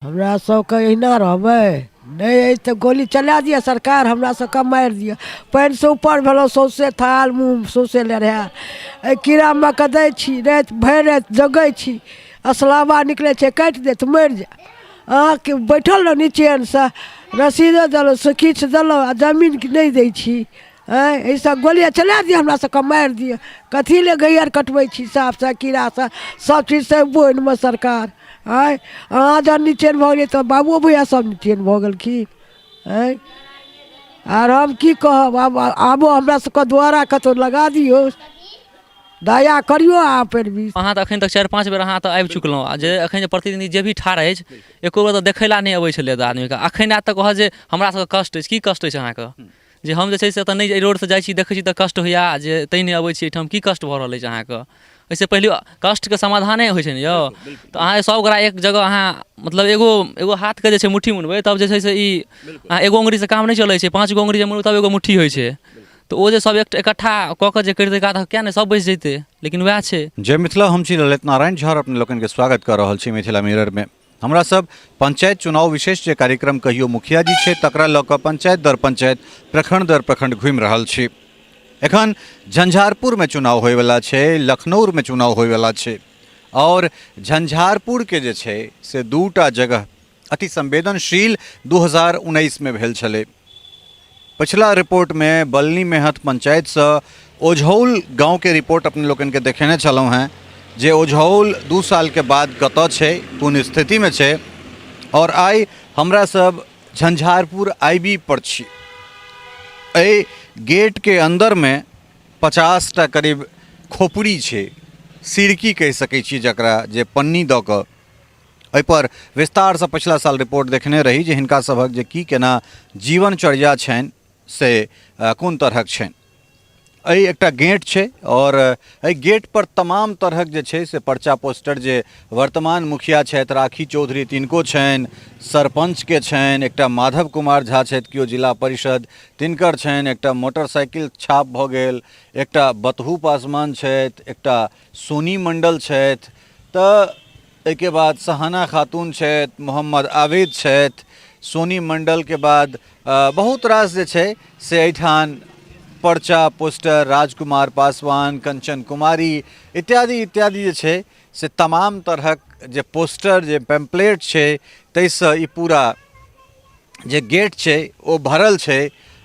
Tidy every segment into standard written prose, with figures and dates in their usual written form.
हमरा सबके एहिना रहबै नहि अछि तऽ गोली चला दिअ सरकार हमरा सबके मारि दिअ पानिसँ ऊपर भेलहुँ सौँसे थाल मुँह सौँसे लेरहायल एहि कीड़ामे कऽ दै छी राति भरि राति जगै छी असलावा निकलै छै काटि देत मरि जायब अहाँके बैठल रहू निचेनसँ रसीदो देलहुँ से किछु देलहुँ आ जमीन नहि दै छी आँय एहिसँ गोलिए चला दिअ हमरा सबके मारि दिअ कथी लए गैयर कटबै छी साँपसँ कीड़ासँ सब चीजसँ बोनिमे सरकार आँय अहाँ जहन निचेन भऽ गेलियै तऽ बाबुओ भैया सब निचेन भऽ गेलखिन आँय आर हम की कहब आब आबो हमरा सबके द्वारा कतहु लगा दियौ दया करियौ अहाँ पैरवी। अहाँ तऽ एखन तक 4-5 बेर अहाँ तऽ आबि चुकलहुँ आ जे एखन जे प्रतिनिधि जे भी ठाढ़ अछि एको बेर तऽ देखै लए नहि अबै छलै आदमीके एखन आयत तऽ कहत जे हमरा सबके कष्ट अछि की कष्ट अछि अहाँके जे हम जे छै से एतऽ नहि एहि रोडसँ जाइ छी देखै छी तऽ कष्ट होइए जे तैँ नहि अबै छी एहिठाम की कष्ट भऽ रहल अछि अहाँके एहिसँ पहिले कष्टके समाधाने होइ छै ने यौ तऽ अहाँ सभ गोटा एक जगह अहाँ मतलब एगो एगो हाथके जे छै मुट्ठी मुनबै तब जे छै से ई अहाँ एगो अङ्गुरीसँ काम नहि चलै छै 5 गो अङ्गुरी जे मुनबै तब एगो मुट्ठी होइ छै तऽ ओ जे सब इकट्ठा कऽ कऽ जे करितै काज तऽ किएक नहि सब बचि जैतै लेकिन वएह छै। जय मिथिला, हम छी ललित नारायण झा और अपने लोकनि के स्वागत कऽ रहल छी मिथिला मिरर में। हमरा सब पंचायत चुनाव विशेष जे कार्यक्रम कहियो मुखिया जी छै तकरा लऽ कऽ पंचायत दर पंचायत, प्रखंड दर प्रखंड घुमि रहल छी। एखन झंझारपुर में चुनाव होयवला छै, लखनौर में चुनाव होयवला छै और झंझारपुर के जे छै से दूटा जगह अति संवेदनशील 2019 में भेल छलै। पछिला रिपोर्टमे बलनी मेहत पंचायतसँ ओझौल गाँवके रिपोर्ट अपने लोकनिके देखेने छलहुँ हेँ जे ओझौल 2 सालके बाद कतऽ छै, कोन स्थितिमे छै। आओर आइ हमरा सब झंझारपुर आई बी पर छी। एहि गेटके अन्दरमे 50टा करीब खोपड़ी छै, सिरकी कहि सकै छी जकरा, जे पन्नी दऽ कऽ एहिपर विस्तारसँ पछिला साल रिपोर्ट देखने रही जे हिनका सभक जे की केना जीवनचर्या छनि से कोन तरहक छनि। एहि एकटा गेट छै आओर एहि गेट पर तमाम तरहक जे छै से पर्चा पोस्टर जे वर्तमान मुखिया छथि राखी चौधरी तिनको छनि, सरपञ्चके छनि, एकटा माधव कुमार झा छथि केओ जिला परिषद तिनकर छनि, एकटा मोटरसाइकिल छाप भऽ गेल, एकटा बतहू पासवान छथि, एकटा सोनी मण्डल छथि, तऽ एहिके बाद सहाना खातून छथि, मोहम्मद आबिद छथि, सोनी मण्डलके बाद बहुत रास जे छै से एहिठाम पर्चा पोस्टर राजकुमार पासवान, कंचन कुमारी इत्यादि इत्यादि जे छै से तमाम तरहक जे पोस्टर जे पैम्पलेट छै ताहिसँ ई पूरा जे गेट छै ओ भरल छै।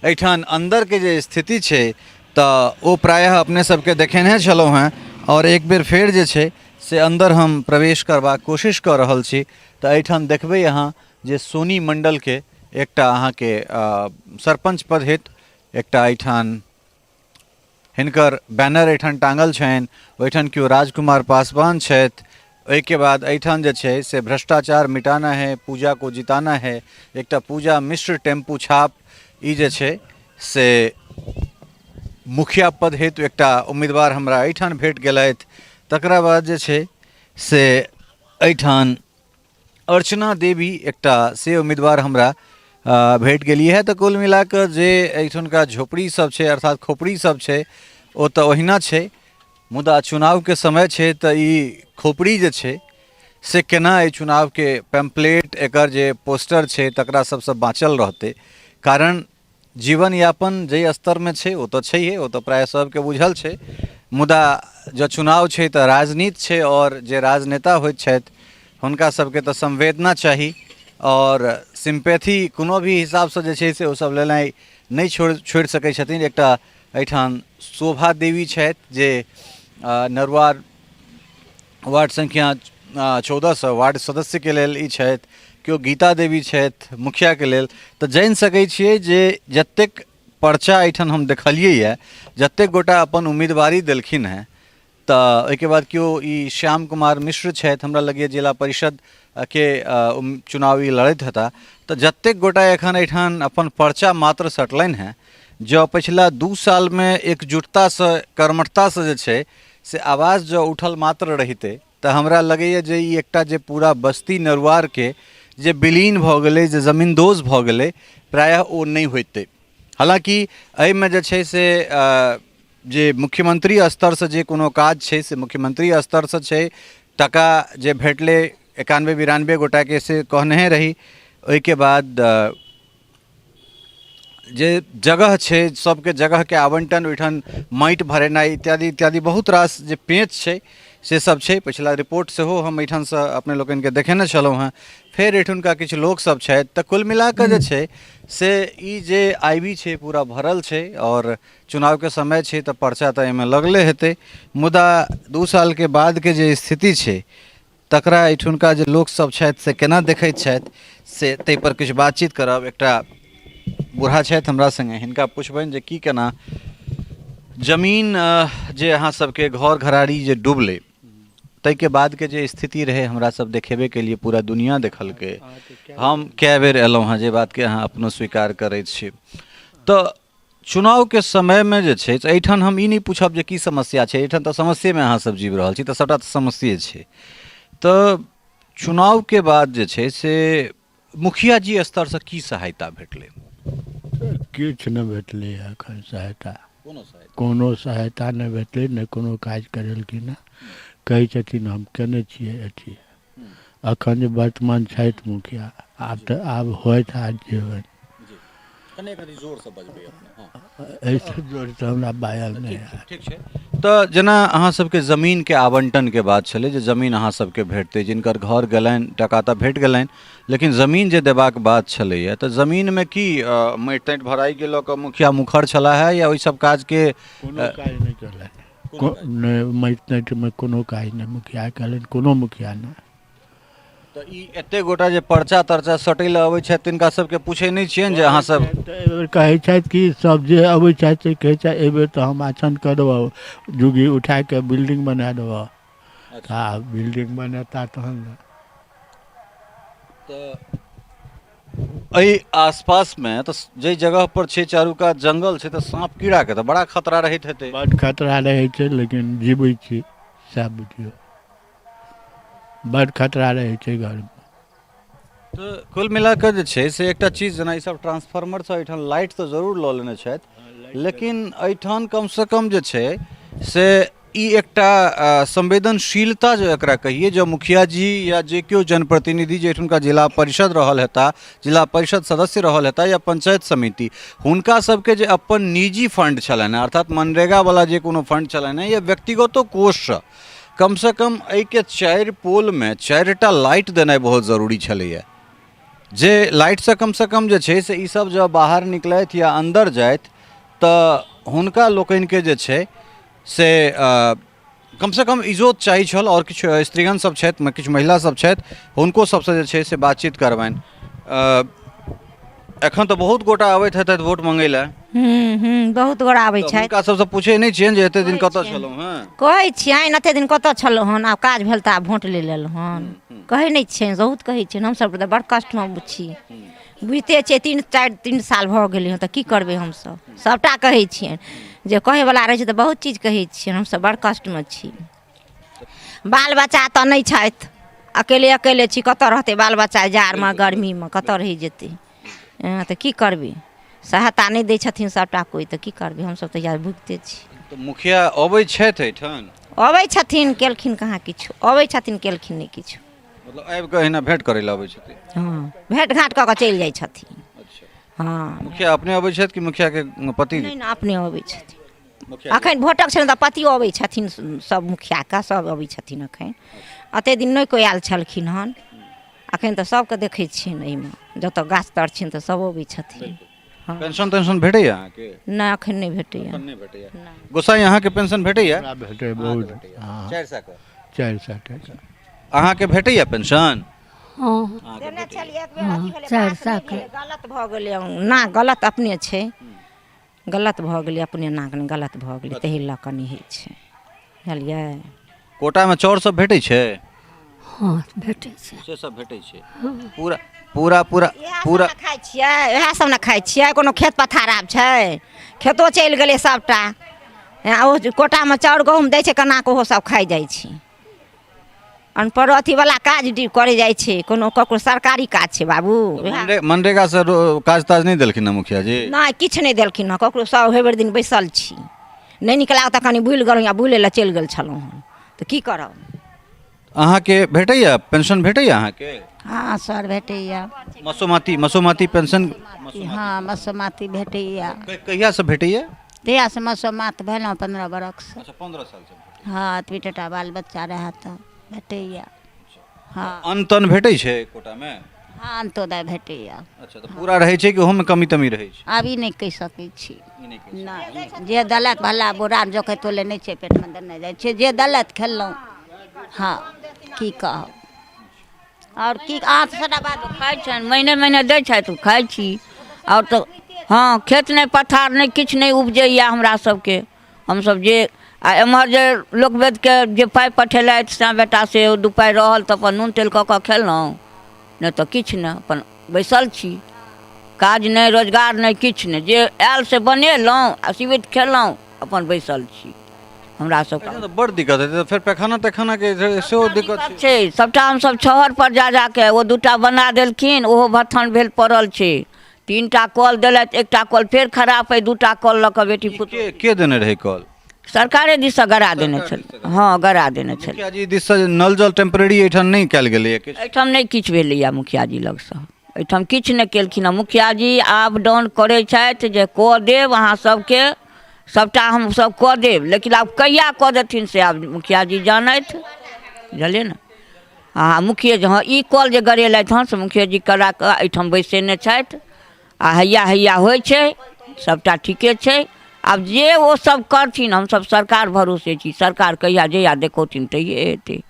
एहिठाम अन्दरके जे स्थिति छै तऽ ओ प्रायः अपने सबके देखेने छलहुँ हेँ आओर एक बेर फेर जे छै से अन्दर हम प्रवेश करबाक कोशिश कऽ रहल छी। तऽ एहिठाम देखबै अहाँ जे सोनी मण्डलके एकटा अहाँके सरपञ्च पद हेतु एकटा एहिठाम हिनकर बैनर एहिठाम टाँगल छनि। ओहिठाम केओ राजकुमार पासवान छथि। ओहिके बाद एहिठाम जे छै से भ्रष्टाचार मिटाना है पूजा को जिताना है, एकटा पूजा मिश्र टेम्पू छाप ई जे छै से मुखिया पद हेतु एकटा उम्मीदवार हमरा एहिठाम भेट गेलथि। तकरा बाद जे छै से एहिठाम अर्चना देवी एकटा से उम्मीदवार हमरा भेट गेली है। तऽ कुल मिला कऽ जे एहिठुनका झोपड़ी सब छै अर्थात खोपड़ी सब छै ओ तऽ ओहिना छै, मुदा चुनावके समय छै तऽ ई खोपड़ी जे छै से केना एहि चुनावके पैम्पलेट एकर जे पोस्टर छै तकरा सबसँ बाँचल रहतै। कारण जीवन यापन जाहि स्तरमे छै ओ तऽ छैहे, ओ तऽ प्रायः सबके बुझल छै, मुदा जँ चुनाव छै तऽ राजनीति छै आओर जे राजनेता होइत छथि हुनका सबके तऽ संवेदना चाही आओर सिम्पैथी कोनो भी हिसाबसँ जे छै से ओसब लेनाइ नहि छोड़ि सकै छथिन। एकटा एहिठाम शोभा देवी छथि जे नरुआर वार्ड संख्या 14 वार्ड सदस्यके लेल ई छथि, केओ गीता देवी छथि मुखियाके लेल। तऽ जानि सकै छियै जे जतेक पर्चा एहिठाम हम देखलियै जतेक गोटा अपन उम्मीदवारी देलखिन हेँ, तऽ ओहिके बाद केओ ई श्याम कुमार मिश्र छथि, हमरा लगैए जिला परिषद के चुनाव ई लड़ैत हेता। तऽ जतेक गोटा एखन एहिठाम अपन पर्चा मात्र सटलनि हेँ, जँ पछिला 2 सालमे एकजुटतासँ कर्मठतासँ जे छै से आवाज जँ उठल मात्र रहितै तऽ हमरा लगैए जे ई एकटा जे पूरा बस्ती नरुआरके जे विलीन भऽ गेलै, जे जमींदोज भऽ गेलै, प्रायः ओ नहि होइतै। हालाँकि एहिमे जे छै से जे मुख्यमंत्री स्तरसँ जे कोनो काज छै से मुख्यमंत्री स्तरसँ छै, टका जे भेटलै 91 92 गोटाके से कहने रही। ओहिके बाद जे जगह छै सबके जगहके आवंटन, ओहिठाम माटि भरेनाइ इत्यादि इत्यादि बहुत रास जे पेच छै से सब छै। पछिला रिपोर्ट सेहो हम एहिठामसँ अपने लोकनिके देखेने छलहुँ हेँ। फेर एहिठुनका किछु लोकसब छथि। तऽ कुल मिलाकऽ जे छै से ई जे आइ भी छै पूरा भरल छै आओर चुनावके समय छै तऽ पर्चा तऽ एहिमे लगले हेतै, मुदा 2 सालके बादके जे स्थिति छै तकरा एहिठुनका जे लोकसब छथि से केना देखैत छथि से ताहिपर किछु बातचीत करब। एकटा बूढ़ा छथि हमरा सङ्गे, हिनका पुछबनि जे की केना जमीन जे अहाँ सबके घर घराड़ी जे डूबलै ताहिके बादके जे स्थिति रहै हमरा सब देखेबे केलिए, पूरा दुनिया देखलकै। हम कए बेर एलहुँ हँ, जे बातके अहाँ अपनो स्वीकार करै छी। तऽ चुनावके समयमे जे छै से एहिठाम हम ई नहि पूछब जे की समस्या छै, एहिठाम तऽ समस्येमे अहाँसभ जीव रहल छी तऽ सभटा तऽ समस्ये छै। तऽ चुनावके बाद जे छै से मुखिया जी स्तरसँ की सहायता भेटलै? किछु नहि भेटलै एखन सहायता, कोनो सहायता नहि भेटलै, नहि कोनो काज करेलखिन हँ। कहै छथिन हम केने छियै अथी। एखन जे वर्तमान छथि मुखिया, आब तऽ आब होइत हैत जे होइत। एहिसँ जोरसँ हमरा बाजल नहि हैत। ठीक छै। तऽ जेना अहाँ सबके जमीनके आवंटनके बात छलै जे जमीन अहाँ सबके भेटतै, जिनकर घर गेलनि टका तऽ भेट गेलनि, लेकिन जमीन जे देबाक बात छलैए तऽ जमीनमे की माटि ताटि भराइके लऽ कऽ मुखिया मुखर छलाह हे या ओहि सब काजके? कोनो काज नहि केलनि, नहि माटि ताटिमे कोनो काज नहि मुखिया केलनि, कोनो मुखिया नहि। तऽ ई एते गोटा जे पर्चा तरचा सटै लए अबै छथि तिनका सबके पूछै नहि छियनि जे अहाँ सब? तऽ एहिबेर कहै छथि कि सब जे अबै छथि से कहै छथि एहिबेर तऽ हम आछन कऽ देबऽ, झुग्गी उठा कऽ बिल्डिंग बना देबऽ। तऽ आब बिल्डिंग बनेता तहन ने। तऽ एहि आसपासमे तऽ जाहि जगह पर छै चारू कात जंगल छै तऽ साँप कीड़ाके तऽ बड़ा खतरा रहैत हेतै? बड्ड खतरा रहै छै, लेकिन जीबै छी सएह बुझियौ। बड्ड खतरा रहै छै घरमे। तऽ कुल मिला कऽ जे छै से एकटा चीज जेना ईसब ट्रांसफार्मरसँ एहिठाम लाइट तऽ जरूर लऽ लेने छथि, लेकिन एहिठाम कमसँ कम जे छै से ई एकटा संवेदनशीलता जे एकरा कहियै, जँ मुखिया जी या जे केओ जनप्रतिनिधि जे एहिठुनका जिला परिषद रहल हेता, जिला परिषद सदस्य रहल हेता या पंचायत समिति, हुनका सबके जे अपन निजी फंड छलनि हेँ, अर्थात मनरेगावला जे कोनो फंड छलनि हेँ या व्यक्तिगतो कोषसँ कमसँ कम एहिके 4 पोलमे 4टा लाइट देनाइ बहुत जरूरी छलैए, जे लाइटसँ कमसँ कम जे छै से ईसब जँ बाहर निकलथि या अन्दर जाथि तऽ हुनका लोकनिके जे छै से कमसँ कम इजोत चाही छल। आओर किछु स्त्रीगण सब छथि, किछु महिला सब छथि, हुनको सबसँ जे छै से बातचीत करबनि। एखन तऽ बहुत गोटा अबैत हेतथि वोट मङ्गै लए। हूँ हूँ बहुत गोरा आबै छथि। हुनका सबसँ पूछै नहि छियनि जे एते दिन कतऽ छलहुँ हँ? कहै छियनि एते दिन कतऽ छलहुँ हन, आब काज भेल तऽ आब वोट ले लेलहुँ हन। कहै नहि छियनि? बहुत कहै छियनि। हमसब तऽ बड़ कष्टमे छी, बुझिते छियै, 3 4 3 साल भऽ गेलै हँ, तऽ की करबै हमसब? सबटा कहै छियनि, जे कहैवला रहै छै तऽ बहुत चीज कहै छियनि। हमसब बड़ कष्टमे छी, बाल बच्चा तऽ नहि छथि, अकेले अकेले छी, कतऽ रहतै बाल बच्चा जाड़मे गर्मीमे, कतऽ रहि जेतै? तऽ की करबै? सहायता नहि दै छथिन सबटा कोइ, तऽ की करबै हमसब? तऽ इएह भुगिते छी। तऽ मुखिया अबै छथि एहिठाम? अबै छथिन, केलखिन कहाँ किछु। अबै छथिन, केलखिन नहि किछु। मतलब आबि कऽ एहिना भेँट करै लए अबै छथिन? हँ, भेँट घाँट कऽ कऽ चलि जाइ छथिन। हँ। मुखिया अपने अबै छथि कि मुखियाके पति? नहि नहि, अपने अबै छथिन। अखन भोटक छनि तऽ पतियो अबै छथिन, सब मुखियाके सब अबै छथिन। अखन एते दिन नहि कोइ आयल छलखिन हन, अखन तऽ सबके देखै छियनि एहिमे, जतऽ गाछ तर छियनि तऽ सब अबै छथिन। हँ। पेंशन तेंशन भेटैया अहाँके? नहि, अखन नहि भेटैया। अखन नहि भेटैया। गोसाई, अहाँके पेंशन भेटैया? हमरा भेटैया बहुत। हँ। 400 के? 400 टाका। अहाँके भेटैया पेंशन? हँ। देने छलियै एक बेर, अथी भेलै, चारि पास सए नहि के। भेलै, गलत भऽ गेलै ना, गलत अपने छै, गलत भऽ गेलै अपने नाक गलत भऽ गेलै, ताहि लऽ कऽ नहि होइ छै, बुझलियै? कोटामे चाउर सब भेटै छै? हँ, भेटै छै। से सब भेटै छै पूरा पूरा पूरा पूरा? इएह खाइ छियै, इएह सब ने खाइ छियै। कोनो खेत पथार आब छै? खेतो चलि गेलै सबटा। ओ कोटामे चाउर गहूँम दै छै, केना कऽ ओहो सब खाइ जाइ छै। अनपढ़ अथीवला काज करै जाइ छै, कोनो ककरो सरकारी काज छै बाबू? मनरेगा से काज ताज नहि देलखिन हँ मुखिया जी? नहि, किछु नहि देलखिन हँ ककरो। सब भरि दिन बैसल छी, नहि नीक लागत तऽ कनि बुलि गेलहुँ या बुलै लए चलि गेल छलहुँ हँ, तऽ की करब? अहाँके भेटैया पेंशन भेटैया अहाँके हँ सर भेटैया मसोमाती मसोमाती पेंशन हँ मसोमाती भेटैया कहियासँ भेटैया जहियासँ मसोमात भेलहुँ 15 बरखसँ अच्छा 15 सालसँ हँ एतबी टाटा बाल बच्चा रहए तऽ भेटैया हँ अन्न तन्न भेटै छै कोटामे हँ अंत्योदय भेटैया अच्छा तऽ पूरा रहै छै कि ओहोमे कमी तमी रहै छै आब ई नहि कहि सकै छी ई नहि कहि नहि जे देलथि भला बुरा जोखे तोले नहि छै पेटमे देने जाइ छै जे देलथि खेलहुँ हँ की कहब आओर की अहाँ तऽ सभटा बात खाइ छनि महीने महीने दै छथि ओ खाइ छी आओर तऽ हँ खेत नहि पथार नहि किछु नहि उपजैए हमरा सभके हमसभ जे आ एम्हर जे लोक वेदके जे पाइ पठेलथि सएह बेटा से दू पाइ रहल तऽ अपन नून तेल कऽ कऽ खेलहुँ नहि तऽ किछु नहि अपन बैसल छी काज नहि रोजगार नहि किछु नहि जे आयल से बनेलहुँ आ सीमित खेलहुँ अपन बैसल छी हमरा सबके एहिठाम तऽ बड़ दिक्कत हेतै तऽ फेर पैखाना तैखानाके सेहो दिक्कत छै छै सभटा हमसभ छहर पर जा जाके ओ दूटा बना देलखिन ओहो भथन भेल पड़ल छै तीनटा कल देलथि एकटा कल फेर खराब अइ दूटा कल लऽ कऽ बेटी पुतोहु के के देने रहै कल सरकारे दिससँ गड़ा देने छलै हँ गड़ा देने छलै मुखिया जी दिससँ नल जल टेम्परेरी एहिठाम नहि कयल गेलैए किछु एहिठाम नहि किछु भेलैए मुखिया जी लगसँ एहिठाम किछु नहि केलखिन हँ मुखिया जी अप डाउन करै छथि जे कऽ देब अहाँ सबके सभटा हमसभ कऽ देब लेकिन आब कहिया कऽ देथिन से आब मुखिया जी जानथि बुझलियै ने आ मुखिये जी हँ ई कल जे गड़ेलथि हँ से मुखिये जी करा कऽ एहिठाम बैसेने छथि आ हैया हैया होइ छै सभटा ठीके छै आब जे ओ सब करथिन हमसभ सरकार भरोसे छी सरकार कहिया जहिया देखौथिन तहिये हेतै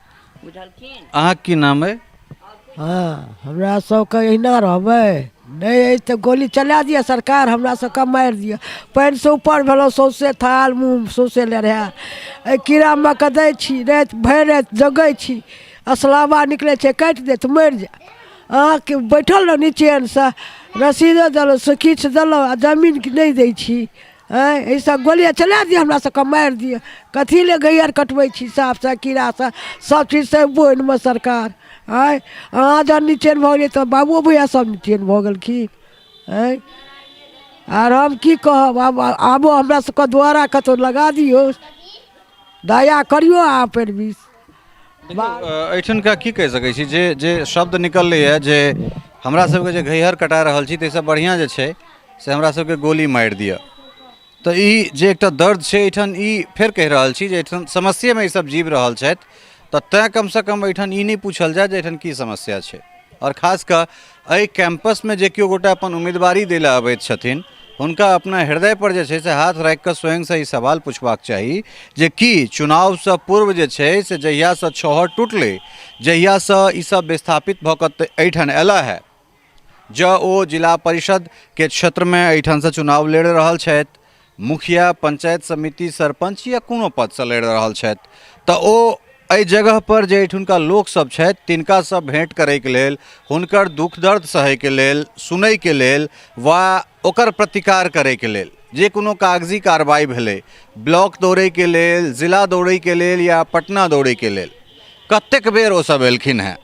बुझलखिन अहाँके की नाम अइ हँ हमरा सबके एहिना रहबै नहि अछि तऽ गोली चला दिअ सरकार हमरा सबके मारि दिअ पानिसँ ऊपर भेलहुँ सौँसे थाल मुँह सौँसे लेरहायल एहि कीड़ामे कऽ दै छी राति भरि राति जगै छी असलावा निकलै छै काटि देत मरि जायब अहाँके बैठल रहू निचेनसँ रसीदो देलहुँ से किछु देलहुँ आ जमीन नहि दै छी आँय एहिसँ गोलिए चला दिअ हमरा सबके मारि दिअ कथी लए गैयर कटबै छी साफसँ कीड़ासँ सब चीजसँ बोनिमे सरकार आँय अहाँ जहन निचेन भऽ गेलियै तऽ बाबुओ भैया सब निचेन भऽ गेलखिन आँय आर हम की कहब आब आबो हमरा सबके द्वारा कतहु लगा दियौ दया करियौ अहाँ पैरवी एहिठुनका की कहि सकै छी जे जे शब्द निकललैए जे हमरा सबके जे घैहर कटा रहल छी ताहिसँ बढ़िआँ जे छै से हमरा सबके गोली मारि दिअ तऽ ई जे एकटा दर्द छै एहिठाम ई फेर कहि रहल छी जे एहिठाम समस्येमे ईसब जीवि रहल छथि तऽ तैँ कमसँ कम एहिठाम ई नहि पूछल जाय जे एहिठाम की समस्या छै आओर खास कऽ एहि कैम्पसमे जे केओ गोटा अपन उम्मीदवारी दै लए अबैत छथिन हुनका अपना हृदयपर जे छै से हाथ राखि कऽ स्वयंसँ ई सवाल पुछबाक चाही जे की चुनावसँ पूर्व जे छै से जहियासँ छहर टुटलै जहियासँ ईसभ विस्थापित भऽ कऽ एहिठाम अयला हे जँ ओ जिला परिषदके क्षेत्रमे एहिठामसँ चुनाव लड़ि रहल छथि मुखिया पंचायत समिति सरपञ्च या कोनो पदसँ लड़ि रहल छथि तऽ ओ एहि जगहपर जे एहिठुनका लोकसभ छथि तिनकासँ भेँट करैके लेल हुनकर दुःख दर्द सहैके लेल सुनैके लेल वा ओकर प्रतिकार करैके लेल जे कोनो कागजी कार्रवाइ भेलै ब्लॉक दौड़ैके लेल जिला दौड़ैके लेल या पटना दौड़ैके लेल कतेक बेर ओसभ एलखिन हेँ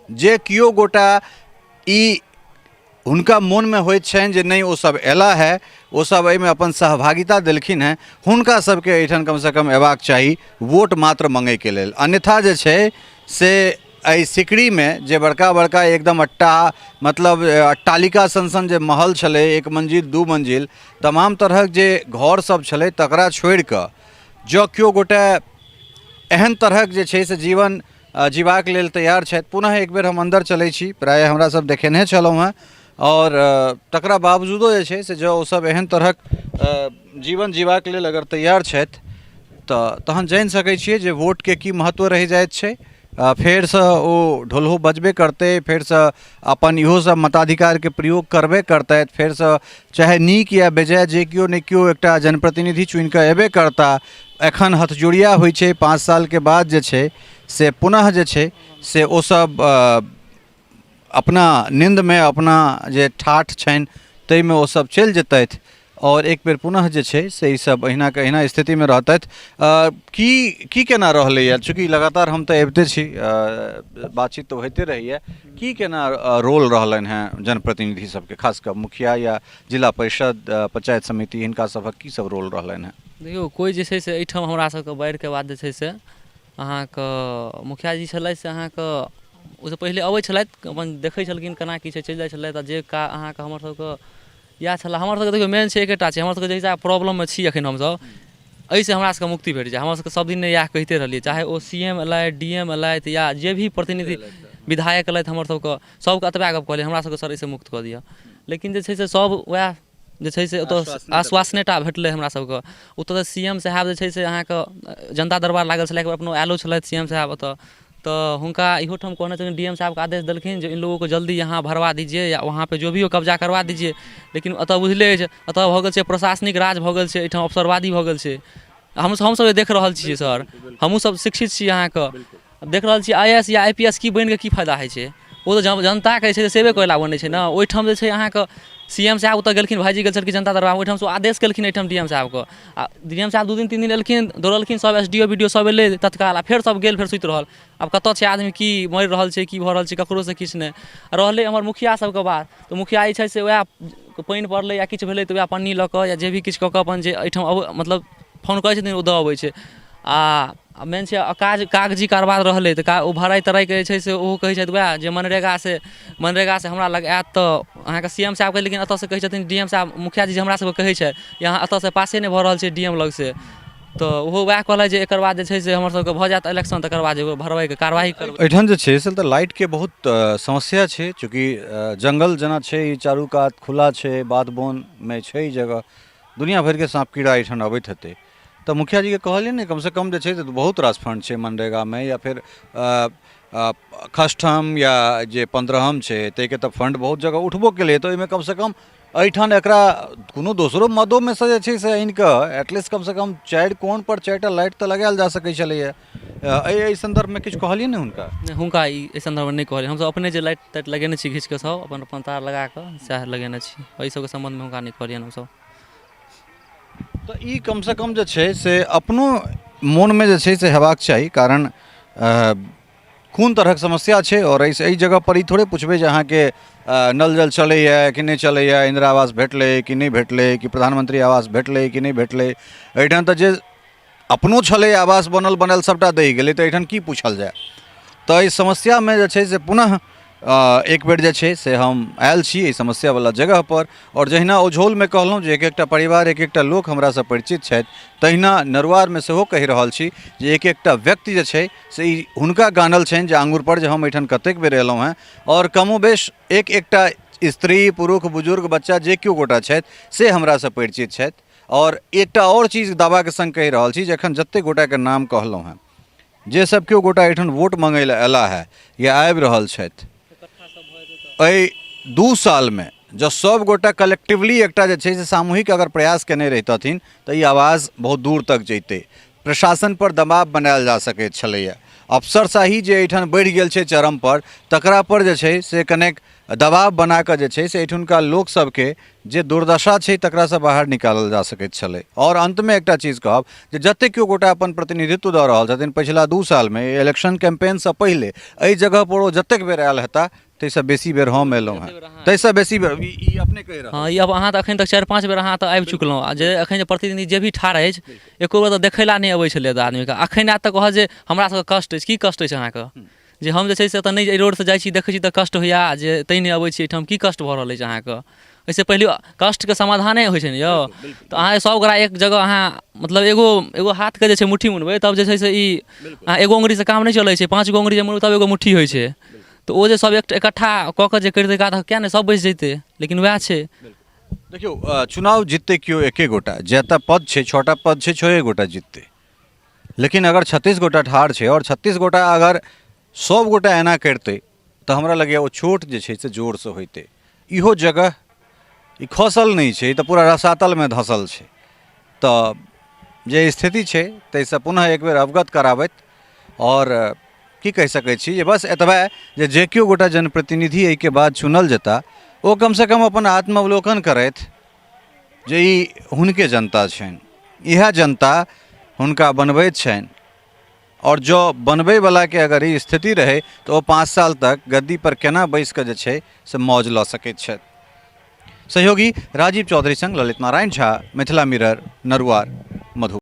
जे केओ गोटा ई हुनका मोनमे होइत छनि जे नहि ओसभ अयला हे ओसभ एहिमे अपन सहभागिता देलखिन हेँ हुनका सभके एहिठाम कमसँ कम अयबाक चाही वोट मात्र मङ्गैके लेल अन्यथा जे छै से एहि सिकरीमे जे बड़का बड़का एकदम अट्टा मतलब अट्टालिका सन सन जे महल छलै एक मंजिल दू मंजिल तमाम तरहक जे घर सब छलै तकरा छोड़िकऽ जँ केओ गोटे एहन तरहक जे छै से जीवन जीबाक लेल तैयार छथि पुनः एक बेर हम अन्दर चलै छी प्रायः हमरा सब देखेने छलहुँ हेँ आओर तकरा बावजूदो जे छै से जँ ओसब एहन तरहक जीवन जीबाक लेल अगर तैयार छथि तऽ तहन जानि सकै छियै जे वोटके की महत्व रहि जाइत छै फेरसँ ओ ढोलहो बजबे करतै फेरसँ अपन इहो सब मताधिकारके प्रयोग करबे करतथि फेरसँ चाहे नीक या बेजाय जे केओ ने केओ एकटा जनप्रतिनिधि चुनिकऽ अयबे करता एखन हथजोड़िया होइ छै 5 सालके बाद जे छै से पुनः जे छै से ओसब अपना नीन्दमे अपना जे ठाठ छनि ताहिमे ओसब चलि जेतथि आओर एक बेर पुनः जे छै से ईसब अहिनाके अहिना स्थितिमे रहतथि। की की केना रहलैए चूँकि लगातार हम तऽ अबिते छी बातचीत तऽ होइते रहैए की केना रोल रहलनि हेँ जनप्रतिनिधि सबके खास कऽ मुखिया या जिला परिषद पंचायत समिति हिनका सभक की सब रोल रहलनि हेँ? देखियौ कोइ जे छै से एहिठाम हमरा सबके बाढ़िके बाद जे छै से अहाँके मुखिया जी छलथि से अहाँके ओहिसँ पहिले अबै छलथि, अपन देखै छलखिन केना की छै, चलि जाइ छलथि। आ जे का अहाँके हमर सबके इएह छलै, हमर सबके देखियौ मेन छै एकेटा छै, हमर सबके जे हिसाब प्रॉब्लममे छी एखन हमसब, एहिसँ हमरा सबके मुक्ति भेट जाए। हमरा सबके सब दिन इएह कहिते रहलियै, चाहे ओ सी एम एलथि, डी एम एलथि या जे भी प्रतिनिधि विधायक एलथि, हमर सबके सबके एतबे गप कहलियै, हमरा सबके सर एहिसँ मुक्त कऽ दिअ। लेकिन जे छै से सब वएह जे छै से ओतऽ आश्वासने टा भेटलै हमरा सबके। ओतऽ तऽ सी एम साहेब जे छै से अहाँके जनता दरबार लागल छलै, एक बेर अपनो आयलो छलथि सी एम साहेब ओतऽ, तऽ हुनका इहो ठाम कहने छलखिन, डी एम साहबके आदेश देलखिन जे इन लोगों को जल्दी यहाँ भरवा दीजिए या वहाँ पे जो भी हो कब्जा करवा दीजिए। लेकिन एतऽ बुझले अछि, एतऽ भऽ गेल छै प्रशासनिक राज भऽ गेल छै, एहिठाम अफसरवादी भऽ गेल छै। हमसब जे देख रहल छियै सर, हमहूँ सब शिक्षित छी, अहाँके देख रहल छी I S या I P S की बनिके की फायदा होइ छै? ओ तऽ जनताके जे छै से सेवे करै लए बनै छै ने। ओहिठाम जे छै अहाँके सी एम साहब ओतऽ गेलखिन, भाइजी गेल छलखिन जनता दरबार, ओहिठामसँ ओ आदेश केलखिन एहिठाम डी एम साहबके, आ डी एम साहब 2 दिन 3 दिन एलखिन, दौड़लखिन, सब S D O B D O सब एलै तत्काल, आ फेर सब गेल, फेर सुति रहल। आब कतऽ छै आदमी, की मरि रहल छै, की भऽ रहल छै, ककरोसँ किछु नहि। आ रहलै हमर मुखिया सबके बात, तऽ मुखिया जे छै से वएह पानि पड़लै या किछु भेलै तऽ वएह पन्नी लऽ कऽ या जे भी किछु कऽ कऽ अपन जे एहिठाम मतलब फोन करै छथिन, ओ दऽ अबै छै। आ मेन छै काज कागजी कारबार रहलै तऽ ओ भराइ तराइके जे छै से ओहो कहै छथि वएह जे मनरेगासँ हमरा लग आयत तऽ अहाँके सी एम साहबके। लेकिन एतऽसँ कहै छथिन डी एम साहब, मुखिया जी जे हमरा सबके कहै छथि जे अहाँ एतऽसँ पासे नहि भऽ रहल छै डी एम लगसँ, तऽ ओहो वएह कहलथि जे एकर बाद जे छै से हमर सबके भऽ जायत इलेक्शन, तकर बाद जे भरबैके कारवाही करबै। एहिठाम जे छै से तऽ लाइटके बहुत समस्या छै, चूँकि जङ्गल जेना छै ई, चारू कात खुला छै, बाध बोनमे छै ई जगह, दुनिया भरिके साँप कीड़ा एहिठाम अबैत हेतै। तऽ मुखिया जीके कहलियै ने कमसँ कम जे छै से बहुत रास फंड छै मनरेगामे या फेर खष्ठम या जे 15म छै, ताहिके तऽ फंड बहुत जगह उठबो केलैए, तऽ ओहिमे कमसँ कम एहिठाम एकरा कोनो दोसरो मदोमे सँ जे छै से आनिकऽ एटलीस्ट कमसँ कम 4 कोणपर 4टा लाइट तऽ लगायल जा सकै छलैए। एहि सन्दर्भमे किछु कहलियै ने हुनका? नहि, हुनका ई एहि सन्दर्भमे नहि कहलियै। हमसभ अपने जे लाइट ताइट लगेने छी घीच कऽ, सभ अपन अपन तार लगा कऽ सएह लगेने छी। एहि सभके सम्बन्धमे हुनका नहि कहलियनि हमसभ। तऽ ई कमसँ कम जे छै से अपनो मोनमे जे छै से हेबाक चाही, कारण कोन तरहक समस्या छै। आओर एहि एहि जगहपर ई थोड़े पुछबै जे अहाँके नल जल चलैए कि नहि चलैए, इन्दिरा आवास भेटलै कि नहि भेटलै, कि प्रधानमन्त्री आवास भेटलै कि नहि भेटलै। एहिठाम तऽ जे अपनो छलै आवास बनल बनायल सभटा दहि गेलै, तऽ एहिठाम की पूछल जाय? तऽ एहि समस्यामे जे छै से पुनः एक बेर जे छै से हम आयल छी एहि समस्यावला जगहपर। आओर जहिना ओझौलमे कहलहुँ जे एक एकटा परिवार, एक एकटा लोक हमरासँ परिचित छथि, तहिना नरुआरमे सेहो कहि रहल छी जे एक एकटा व्यक्ति जे छै से ई हुनका गानल छनि जे आङ्गुरपर जे हम एहिठाम कतेक बेर अयलहुँ हेँ। आओर कमोबेश एक एकटा स्त्री, पुरुष, बुजुर्ग, बच्चा जे केओ गोटा छथि से हमरासँ परिचित छथि। आओर एकटा आओर चीज दावाके सङ्ग कहि रहल छी जे एखन जतेक गोटाके नाम कहलहुँ हेँ, जे सब केओ गोटा एहिठाम वोट मङ्गै लए अयला हे या आबि रहल छथि, एहि 2 सालमे जँ सब गोटा कलेक्टिवली एकटा जे छै से सामूहिक अगर प्रयास केने रहितथिन तऽ ई आवाज बहुत दूर तक जैतै, प्रशासनपर दबाव बनायल जा सकैत छलैए। अफसरशाही जे एहिठाम बढ़ि गेल छै चरमपर, तकरापर जे छै से कनेक दबाव बना कऽ जे छै से एहिठुनका लोकसभके जे दुर्दशा छै तकरासँ बाहर निकालल जा सकैत छलै। आओर अन्तमे एकटा चीज कहब जे जतेक केओ गोटा अपन प्रतिनिधित्व दऽ रहल छथिन पछिला 2 सालमे, इलेक्शन कैंपेनसँ पहिले एहि जगहपर ओ जतेक बेर आयल हेता ताहिसँ बेसी बेर हम एलहुँ हेँ, ताहिसँ बेसी बेर ई अपने कहि रहल। हँ, ई अब अहाँ तऽ एखन तक 4-5 बेर अहाँ तऽ आबि चुकलहुँ। आ जे एखन जे प्रतिनिधि जे भी ठाढ़ अछि, एको बेर तऽ देखै लए नहि अबै छलै आदमीके। एखन आयत तऽ कहत जे हमरा सबके कष्ट अछि। की कष्ट अछि अहाँके? जे हम जे छै से एतऽ नहि एहि रोडसँ जाइ छी, देखै छी तऽ कष्ट होइए जे तैँ नहि अबै छी एहिठाम। की कष्ट भऽ रहल अछि अहाँके? एहिसँ पहिले कष्टके समाधाने होइ छै ने यौ। तऽ अहाँ सभ गोटा एक जगह अहाँ मतलब एगो एगो हाथके जे छै मुट्ठी मुनबै तब जे छै से ई अहाँ एगो अङ्गुरीसँ काम नहि चलै छै, 5 गो अङ्गुरी जे मुनबै तब एगो मुट्ठी होइ छै। तऽ ओ जे सब इकट्ठा कऽ कऽ जे करितै काज तऽ किएक नहि सब बचि जैतै, लेकिन वएह छै। देखियौ, चुनाव जीततै केओ एके गोटा, जतऽ पद छै 6टा पद छै, 6 गोटा जीततै। लेकिन अगर 36 गोटा ठाढ़ छै आओर 36 गोटा अगर सब गोटा एना करितै तऽ हमरा लगैए ओ चोट जे छै से जोरसँ होइतै। इहो जगह ई खसल नहि छै, ई तऽ पूरा रसातलमे धँसल छै। तऽ जे स्थिति छै ताहिसँ पुनः एक बेर अवगत कराबैत आओर की कहि सकै छी जे बस एतबे जे जे केओ गोटा जनप्रतिनिधि एहिके बाद चुनल जेता ओ कमसँ कम अपन आत्मावलोकन करथि जे ई हुनके जनता छनि, इएह जनता हुनका बनबैत छनि। आओर जँ बनबैवलाके अगर ई स्थिति रहै तऽ ओ 5 साल तक गद्दीपर केना बैसि कऽ जे छै से मौज लऽ सकैत छथि। सहयोगी राजीव चौधरी संग ललित नारायण झा, मिथिला मिरर, नरुआर, मधुबनी।